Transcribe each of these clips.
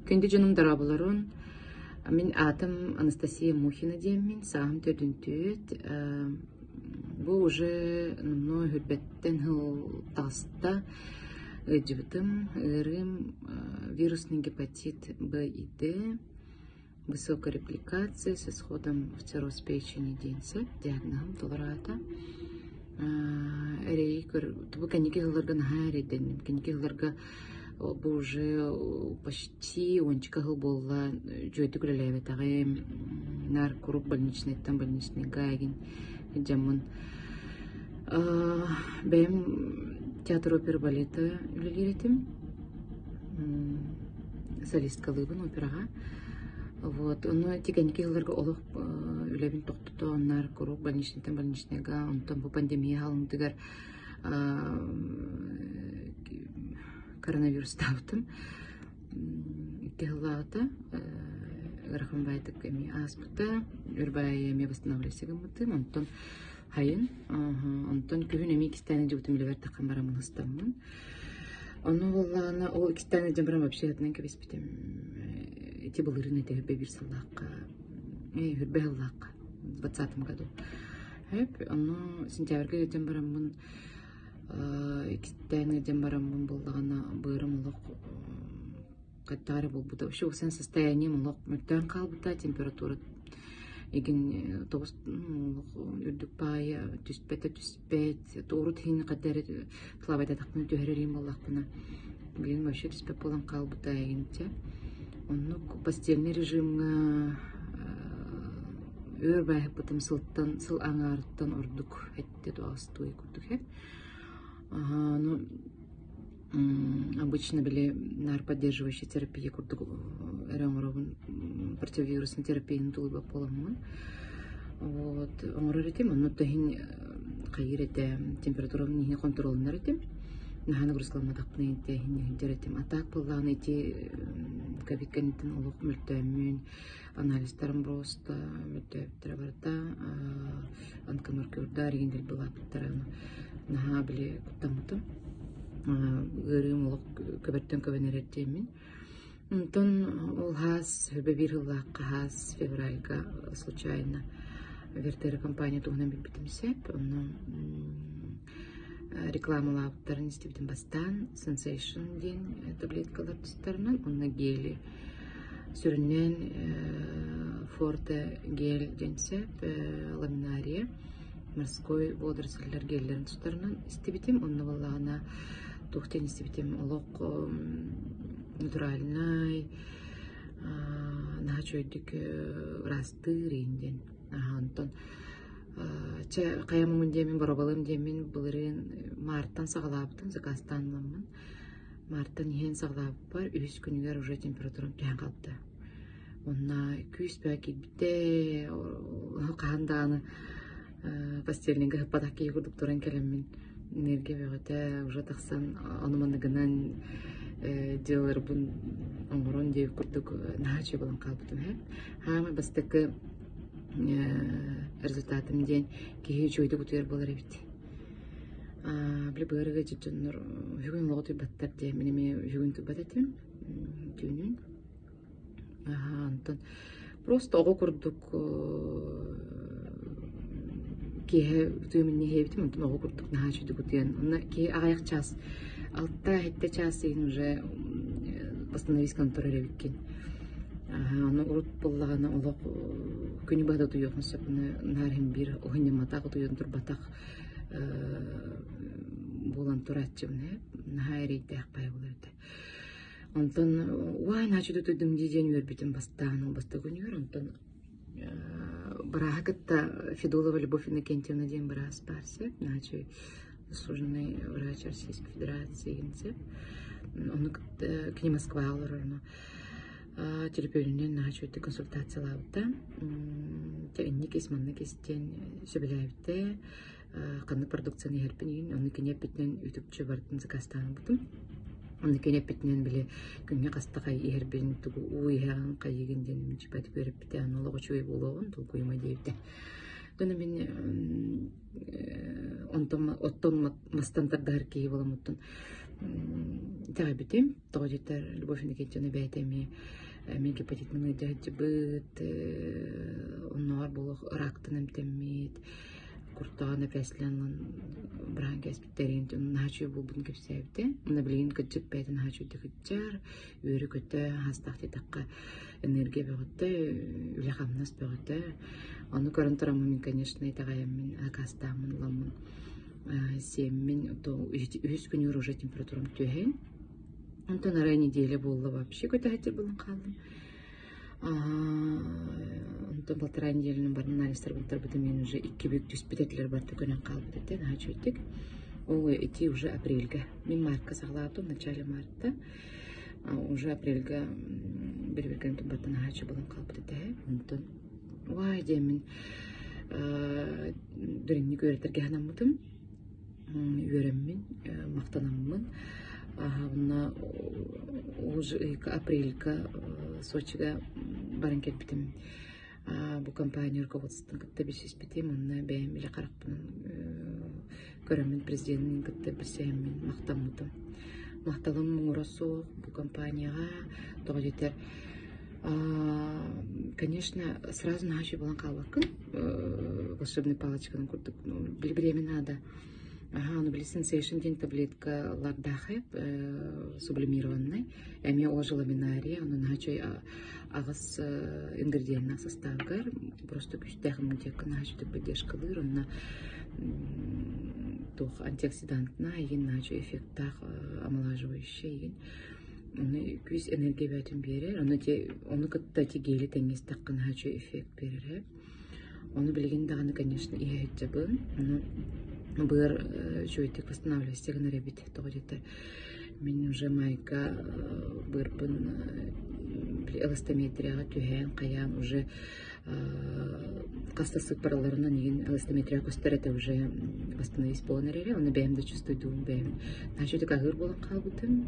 Күндү дьонум дорооболорун! Мин аатым Анастасия Мухина диэммин, сааһым төрдүнтүөт. Бу уже номнуо үрбэттэн сыл таҕыста. Ыалдьыбытым, ыарыым вирусный гепатит Б и Д, высокая репликация с исходом в цирроз печени диэн сөп диагноһым толору аата. Эрэйи көр бу кэнники сылларга наһаа эрэйдэнним. Кэнники сылларга бу уже почти уончика сыл буолла үчүгэйдик үлэлээбэтэҕим. Наар куруук больничнайтан больничныйга игин дьаммын. Бэйэм театр опера балета үлэлиир этим. Солисткалыыбын операҕа. Вот, ону ити кэнники сылларга олох үлэбин тохтотон, куруук больничныйтан больничныйга, онтон бу пандемия хаалымтыгар коронавирустаабытым. Икки сыллааҕыта ыарахан баайдык эмиэ ааспыта, өр баайы эмиэ восстанавливаться гыммытым, онтон хайын, онтон күһүн эмиэ иккистээн илдьибитим үлэбэр таххан бараммын ыстаммын. Ону буоллаҕына ол иккистээн илдьэн баран вообще атынан кэбиспитим. Ити былырыын этэ үрбэ биир сыллаахха, үрбэ сыллаахха, в двадцатом году. Хөп, ону сентябрьга илдьэн бараммын иккистээн илдьэн бараммын буоллаҕына быарым олох хайдах эрэ буолбута. Вообще усан состоянием олох мөлтөөн хаалбыта, температура игин тоҕус үрдүк баайы түспэтэ түспэт, урут иһин хайда эрэ слабайдатахпына түһэрэр буоллахпына билигин вообще түспэт буолан хаалбыта игинчэ. Оннук постельный режимҥа өр баайыппытым сылтан сыл аҥаарыттан ордук эттэ туой курдук һэ. Ну обычно били наар поддерживающая терапия курдук эрэ оҥоробун противовирусный терапияны тулуйбат буоламмын. Вот оҥорор этим, онно иһин хайыыр этэ температурабын иһин хонтуруолланар этим. Наһаа нагрузкаламматахпына иһин иһин этим. А так буоллаҕына ити ковид кэнниттэн олох мөлтөөммүн, анализтарым просто мөлтөөбүттэрэ барыта онкомаркердар игин дэлби наһаа били куттаммытым. Ыарыым олох көбөртөн көбөн эрэр диэммин. Онтон ол хаас өбө биир сыллаахха хаас февральга случайно Вертера компания туһунан билбитим сөп. Онно рекламалаабыттарын истибитим бастаан Sensation диэн таблеткалар тустарынан уонна гели сүрүннээн Форте гель диэн сөп ламинария морской водоросльлар геллэрин тустарынан истибитим. Онно буоллаҕына туох диэн истибитим олох натуральнай наһаа үчүгэйдик ыраастыыр иин диэн. Онтон чэ хайа муҥун диэммин боруобалыам диэммин былырыын маартан саҕалаабытым заказтаан ыламмын. Маартан иһэн саҕалаабыппар үһүс күнүгэр уже температурам түһэн хаалбыта. Онно күүс бөҕө киирбитэ, хаһан даҕаны постельныйга сыппатах киһи курдук туран кэлэммин энергия бөҕөтө уже тахсан ону-маны гынан дьыаларбын оҥорон диэбит курдук наһаа үчүгэй буолан хаалбытым ээ. Хаамай бастакы результатым диэн киһи үчүгэйдик утуйар буолар эбит. Били быарыга дьоннор үһүгүн олоҕу утуйбаттар диэн мин эмиэ үһүгүн утуйбат этим түүнүн. Аһаа, онтон просто оҕо курдук киэһэ утуйум иннинэ иһээбитим, онтон оҕо курдук наһаа үчүгдүк утуйан. Онно киһи аҕыйах чаас, алта-сэттэ чаас иһин уже восстановись турар эбиккин. Аһаа, ону урут буоллаҕына олох күнү быһа да утуйуоххун сөп, ону наар иһин биир уһунньамматах, утуйан турбатах буолан турааччыбын ээ. Наһаа эрэйдээх баайы буолар этэ. Онтон уай наһаа үчүгэй утуйдум дии диэн үөрбүтүм бастаан ол бастакы күнүгэр. Онтон бырааһы кытта Федулова Любовь Иннокентьевна диэн быраас баар сөп. Наһаа үчүгэй заслуженный врач Российской Федерации диэн сөп. Ону кытта кини Москваҕа олорор ону төлөпүөнүнэн наһаа үчүгэйдик консультациялаабыта. Дьэ инник ис маннык ис диэн сөбүлээбитэ. Ханнык продукцияны иһэрбин иһин, ону кини эппитинэн үтүкчү барытын заказтаан ылбытым. Ону кини эппитинэн били күҥҥэ хаста хай иһэрбин, тугу уу иһэҕин, хайыгын диэн мунчупатык үөрэппитэ, аны олох үчүгэй буолуоҕун, толкуйума диэбитэ. Оттон мин онтон оттон мастан тардаһар киһи буоламмыттан. Итэҕэйбитим. Тоҕо диэтэр Любовь Иннокентьевна бэйэтэ эмиэ мин гепатитынан ыалдьа сылдьыбыт, оннооҕор буолуох рактан эмтэммит, куртаҕын эпээсилээн ылан быраһан кээспиттэрин наһаа үчүгэй буолбутун кэпсээбитэ. Уонна билигин кырдьык бэйэтэ наһаа үчүгэйдик сылдьар, үөрэ-көтө, хастаах диэтэххэ энергия бөҕөтө, үлэ-хамнас бөҕөтө. Ону көрөн тураммын мин, конечно, итэҕэйэммин, акаастааммын ыламмын сиэммин үһүс күнүгэр уже температурам түһэн, онтон арай неделя буолла вообще көтөһөччү буолан хааллым. Онтон полтора неделяны баран анализтарбын туттарбытым мен уже икки бүк түспүт этилэр барыта көнөн хаалбыт этэ наһаа үчүгэйдик. Ол ити уже апрельга. Мин мартка саҕалаабытым, в начале марта. Уже апрельга бирбиргэн турбаттан наһаа үчүгэй буолан хаалбыт этэ. Онтон уай диэммин дириҥник үөрэтэргэ санаммытым. Үөрэммин, махтанаммын. Уонна уже ыйга апрельга Сочига баран кэлбитим. Бу компания руководствотын кытта билсиспитим. Онно бэйэм илэ харахпынан көрөммүн президенин кытта билсэһэммин махтаммытым. Махталым муҥура суох бу компанияҕа. Тоҕо диэтэр, конечно, сразу наһаа үчүгэй буолан хаалбаккын. Волшебный палочканан курдук били надо. Аха, ону били Sensation диэн таблеткалардаах сублимированный. Эмиэ ожи ламинария, ону наһаа үчүгэй аҕыс ингредиеннаах составыгар просто күүстээх иммунитекка наһаа үчүгэй поддержкалыыр. Онно туох антиоксидантна игин наһаа үчүгэй эффектаах омолаживающий игин. Ону күүс энергия бөтүн биэрэр. Ону те ону кытта ти гели тэҥҥистэххэ наһаа үчүгэй эффект биэрэр. Ону билигин даҕаны, конечно, иһэ сылдьабын. Ону быар үчүгэйдик восстанавливаться гынар эбит. Тоҕо диэтэр, мин уже майга быарбын эластометрияҕа түһээн, хайаан уже хаста сыппараларынан игин эластометрия көстөр этэ уже восстановись буолан эрэрэ. Ону бэйэм да чувствуйдуум бэйэм. Наһаа аһыыр буолан хаалбытым.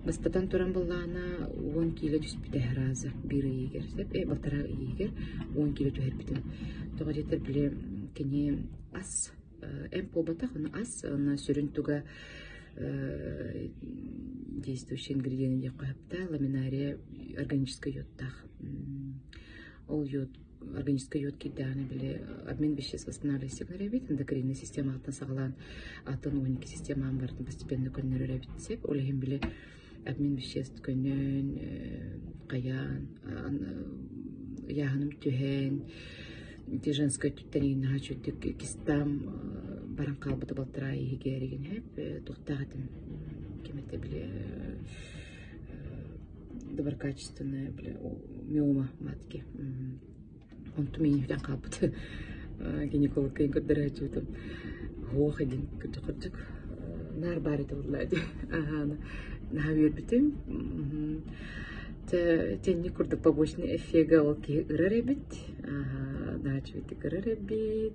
Бастатан туран былаана 10 киилэ түспүтэ раза биир ыйыгар, полтора ыйыгар 10 киилэ түһэрбитим. Тоҕо диэтэр, били кини ас эмп буолбатах, ону ас, уонна сүрүн туга действующий ингредиент диэххэ сөптөөх, ламинария органическай йодтаах. Ол йод органическай йод киирдэҕинэ били обмен веществ восстанавливается гынар эбит, эндокринная системаҕыттан саҕалаан атын 12 системаҕын барытын постепенно көннөрөр эбит сөп. Ол иһин били обмен веществ көнөн, хайаан, ыйааһыным түһэн, ити женскай өттүттэн игин наһаа үчүгдүк кистам баран хаалбыта балтараа иһигэр игин хэп туохтаах этим ким этэ били доброкачественная били миома матки онтум иһитэн хаалбыт гинекологка көрдөрөөччүбүтүм хуох игин кырдьык кырдьык наар баар этэ буолла ди наһаа үөрбүтүм тенник курдук побочный эффега ол киһи ырар эбит наһаа үчүгэйдик ырар эбит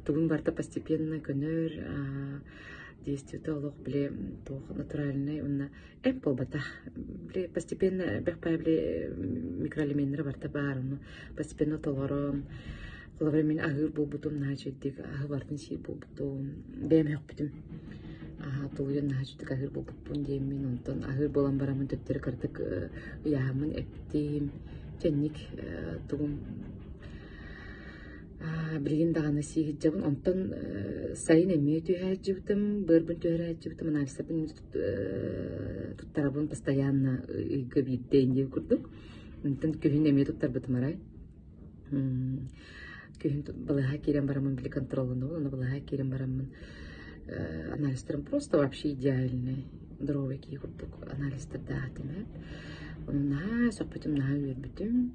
тугун барыта постепенно көнөр действиета олох били туох натуральный уонна эмп буолбатах били постепенно бэхпээ били микроэлеменнэрэ барыта баар ону постепенно толорон холобура мин аһыыр буолбутум наһаа үчүгэйдик аһы барытын сиир буолбутум бэйэм өхпүтүм тулуйан наһаа үчүгэйдик аһыыр буолбуппун диэммин онтон аһыыр буолан бараммын төттөрү кыратык ыйааһыммын эптим кэнник тугум билигин даҕаны сии сылдьабын. Онтон сайын эмиэ түһээччибитим, быарбын түһэрээччибитим, анализтарбын туттарабын постоянно ыйга биирдэ инньэ курдук. Онтон күһүн эмиэ туттарбытым арай. Күһүн балыыһа киирэн бараммын били контролланабын, аны балыыһа киирэн бараммын анализтарым просто вообще идеальный, здоровый киһи курдук анализтардаах этим. Ону наһаа сөхпүтүм, наһаа үөрбүтүм.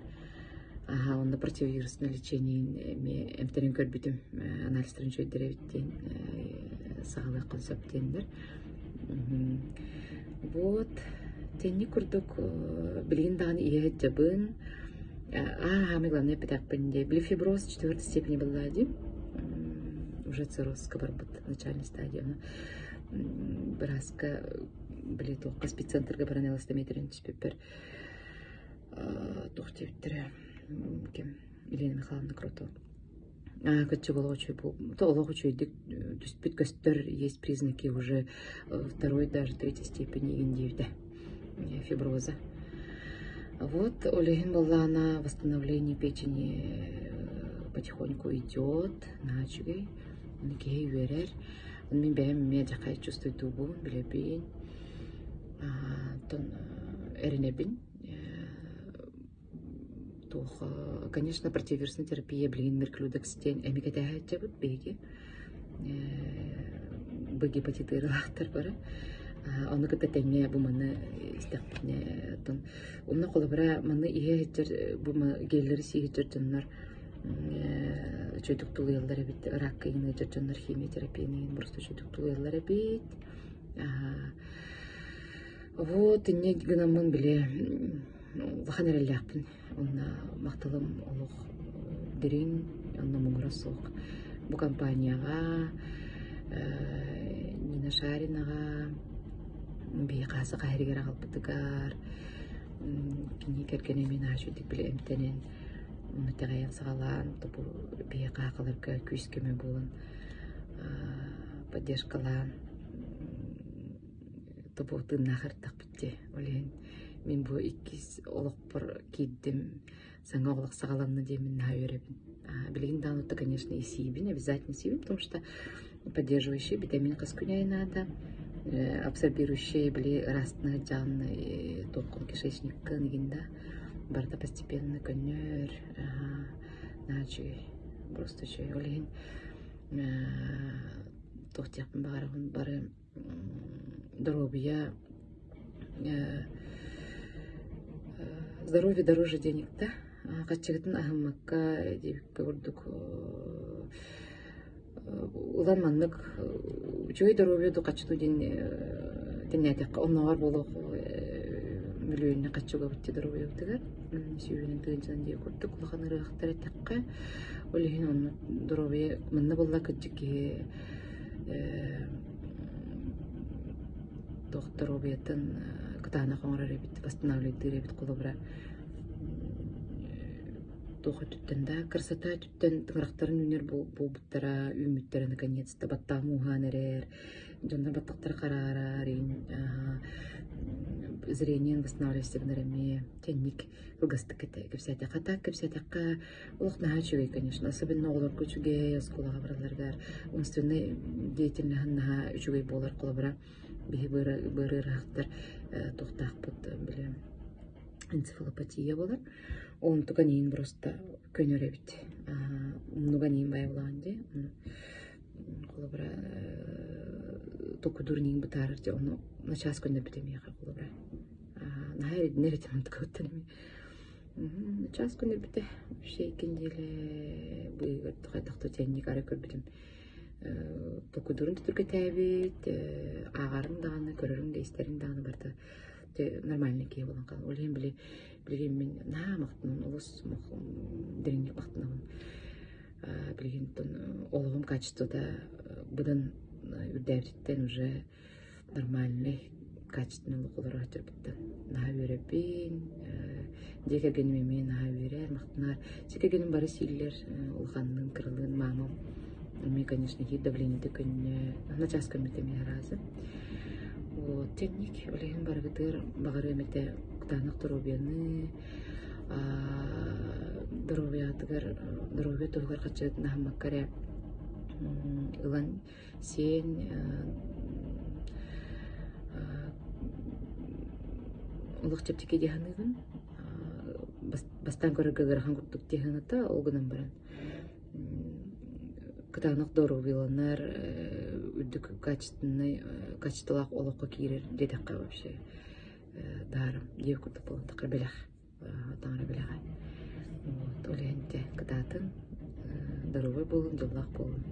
Аха, онно противовирусное лечение эмиэ эмтэрин көрбүтүм, анализтарын үчүгэйдэр эбит диэн саҕалыаххын сөп диэннэр. Вот, тэнник курдук билигин даҕаны иһэ сылдьабын. Аа, самое главное эппэтэхпин дии. Били фиброз четвертой степени была дии. Уже циррозка барбыт начальной стадияны. Бырааска били туохха спеццентрга баран эластометрин түспүппэр туох диэбиттэрэ ким Елена Михайловна Кротова. Кыччык олох үчүгэй олох үчүгэйдик түспүт көстөр, есть признаки уже второй, даже третьей степени игин диэбитэ фиброза. Вот, ол иһин буоллаҕына восстановление печени потихоньку идет, наһаа үчүгэй. Ону киһи үөрэр. Мин бэйэм эмиэ дьахай чувствуйдуубун, билэбин. Оттон эрэнэбин. Туох, конечно, противовирусная терапия билигин мерклюдекс диэн эми кэтэһээччибит биһиги. Б гепатит ыарыылаахтар бары. Ону кытта тэҥҥэ бу маны истэхпитинэ, оттон онно холобура маны иһэ сылдьар бу геллэри сии сылдьар дьоннор үчүгэйдик тулуйаллар эбит. Ракка иҥин ыалдьар дьоннор химиотерапияны иҥин просто үчүгэйдик тулуйаллар эбит. Вот инньэ гынаммын били улахан эрэллээхпин уонна махталым олох дириҥ уонна муҥура суох. Бу компанияҕа Нина Шаринаҕа биһиэхэ Саха сиригэр аҕалбытыгар кини кэргэнэ эмиэ наһаа үчүгэйдик били эмтэнэн ону итэҕэйэн саҕалаан тобу биһиэхэ аҕаларга күүс-көмө буолан поддержкалаан тобу тыыннаах эрдэхпит дии. Ол иһин мин бу иккис олохпор киирдим, саҥа олох саҕаланна диэммин наһаа үөрэбин. Билигин даҕаны конечно и сиибин, обязательно сиибин, потому что поддерживающий витамин хас күн аайы наада, абсорбирующий били ыраастана сылдьаҕын туоххун кишечниккын игин да барыта постепенно көннөр, наһаа үчүгэй, просто үчүгэй. Ол иһин туох диэхпин баҕарабын бары доруобуйа здоровье дороже денег да хаччыгытын аһыммакка диэбиккэ курдук ылан маннык үчүгэй доруобуйа ду хаччыту диэн тэннээтэххэ оннооҕор буолуох мөлүйүөннэ хаччы угабыт дии доруобуйабытыгар сүүһүнэн тыһыынчанан диэ курдук улахан ырыаһыттар эттэххэ ол иһин онно доруобуйа манна буолла кырдьык киһи туох доруобуйатын кытаанах оҥорор эбит, восстанавливайдыыр эбит холобура туох өттүттэн да красота өттүттэн тыҥырахтарын үүнэр буолбуттара үүммүттэрэ наконец-то баттаҕым ууһаан эрэр дьоннор баттахтара хараарар зрением восстанавливайся гынар эмиэ кэнник кылгастык кэпсээтэххэ так кэпсээтэххэ Олох наһаа үчүгэй, конечно. Особенно оҕолорго үчүгэй, оскуолаҕа баралларыгар умственнай деятельноһын наһаа үчүгэй буолар. Холобура, биһи быар ыарыһахтар туохтаахпыт били энцефалопатия буолар. Онтуган иин просто көнөр эбит. Умнуган иин байылаан дии. Холобура, токудур иин бытаарар дии. Ону начаас көннөрбүт эмиэхэ холобура. Наһаа эридинэр этим онтугуттан эмиэ. Чаас күн өлбүтэ. Вообще икки нэдиэлэ быыһыгар хайдах да чэйинньик арай көрбүтүм. Токуйдуурун түргэтээбит, ааҕарым даҕаны, көрөрүм да, истэрим даҕаны барыта нормальный киһи буолан хаалла. Ол иһин били билигин мин наһаа махтанабын, олус дириҥник махтанабын. Билигин олоҕум качествота быдан үрдээбититтэн уже нормальный, качественный олох олорооччубуттан наһаа үөрэбин. Дьиэ кэргэним эмиэ наһаа үөрэр, махтанар. Дьиэ кэргэним бары сииллэр, улаханныын, кыралыын, маамам эмиэ, конечно, иһит давлениета көннө, начаас көммүтэ эмиэ араазы. Вот, тэнник, ол иһин барыгытыгар баҕарыам этэ кытаанах доруобуйаны, доруобуйаҕытыгар, доруобуйа туһугар хаччыгытын аһыммакка эрэ ылан сиэн олох чэпчэки дии саныыбын. Бастаан көрөргө ыарахан курдук дии саната, ол гынан баран кытаанах доруобуйаланар, үрдүк качественный качестволаах олоххо киирэр диэтэххэ вообще даарым диэх курдук буолан бэлэх таҥара бэлэҕэ. Вот, ол иһин дьэ кытаатын, доруобай буолун, дьоллоох буолун.